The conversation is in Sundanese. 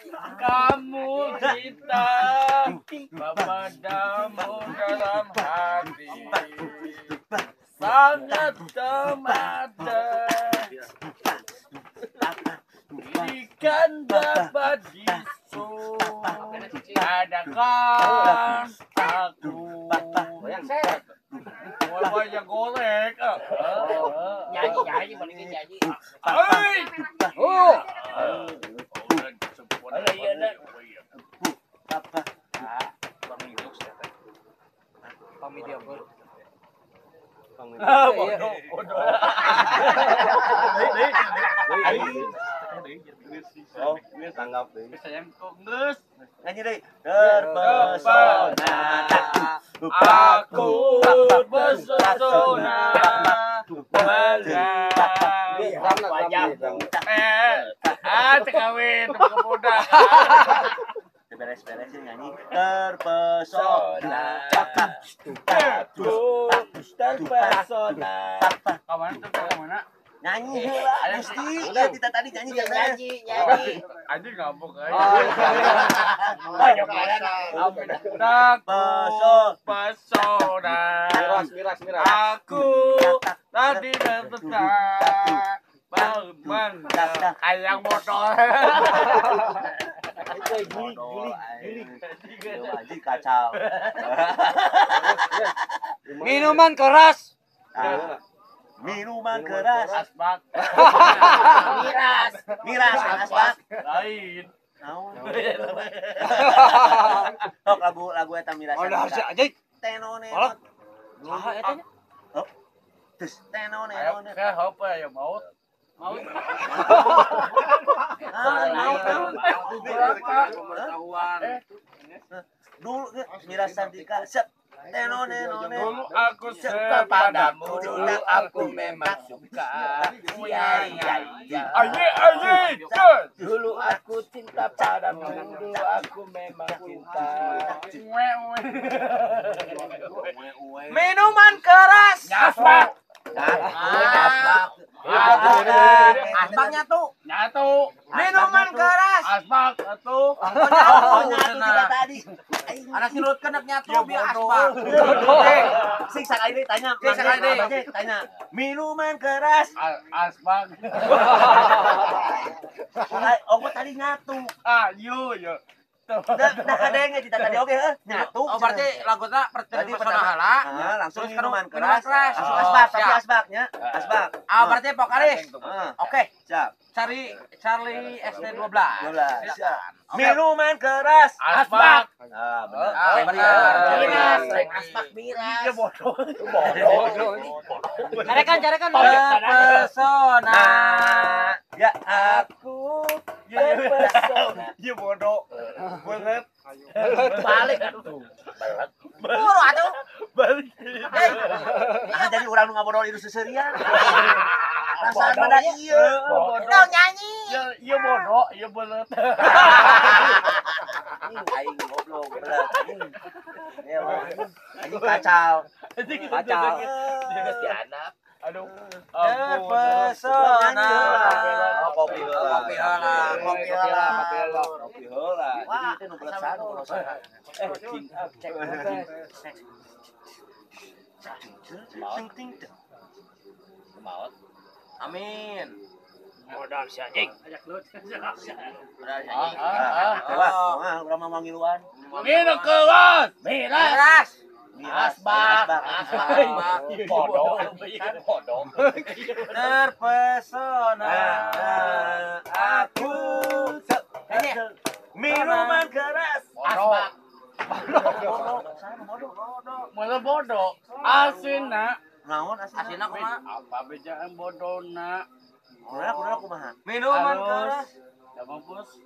Kamu cinta padamu dalam hati sangat temada ikan dapat disuadakan aku. Wah, yang goreng. Nyanyi, nyanyi, paling nyanyi. Oh. Bodoh, bodoh. Oh, tanggap deh. Sayang kok geus. Nyanyi deui. Terpesona. Aku terpesona. Kawin muda. Beres-beresin nyanyi terpesona. Aku terpesona. Kawan tuh kemana? Nyanyi heula Gusti. Ya kita tadi nyanyi nyanyi nyanyi. Anjing ngabuk aja. Terpesona. Miras miras. Aku tadi tetap bang ayang motor. Guling guling guling. Kacau. Minuman keras. Minuman keras. Asbak. Miras. Miras asbak. Lain. Naon? Tok lagu lagu eta miras. Oh, dah anjing. Tenone. Saha eta nya? Oh. Terus tenone. Ayo apa ya maut? Maut. Maut. Dulu miras Sandika sep. Tenone. Dulu aku suka padamu, dulu aku memang suka. Iya iya iya. Aye aye. Dulu aku cinta padamu, dulu aku memang cinta. Minuman keras. Asbak. Asbak. Asbak nyatu. Nyatu. Minuman keras. Asbak atuh. Oh, nyatu juga tadi. Anak sirutkeun nek nyatu biar asbak. Sing sakali deui tanya. Sing sakali deui tanya. Minuman keras. Asbak. Oh, tadi nyatu. Ah, yo yo. Dah kadenge kita tadi oke heuh nyatu. Oh, berarti laguna pertama heula. Langsung minuman keras. Langsung asbak, tapi asbaknya. Asbak. Ah, berarti vokalis. Oke. Siap. Cari Charlie SD12. 12. Siap. Minuman keras. Asbak. Ah, benar. Ah, benar. Miras, asbak miras. Iya bodoh. Bodoh. Carekan, carekan. Terpesona. Ya aku terpesona. Iya bodoh. Belet. Balik atuh. Buru atuh. Balik. Nah, jadi urang nu ngabodoh itu seserian. Perasaan pada ieu. Bodoh nyanyi. Iya bodoh, iya belet. Aing goblok belet. Anjing kacau. Kacau. Geus dianap. Aduh. Terpesona. Oh, kopi heula. Kopi heula, kopi heula. Kopi heula. Jadi itu nu belet saha nu bodoh saha. Cing cek. Ting ting. Maut. Amin. Modal si anjing. Ajak lu. Modal si anjing. Wah, urang mah mangiluan. Minum keras. Miras. Asbak. Asbak. Bodoh. Bodoh. Terpesona. Aku minuman keras. Asbak. Bodoh. Bodoh. Bodoh. Asin nak. Naon asin? Asinna kumaha? Apa bejaan bodona? Kumaha kumaha? Minuman keras. Da mampus.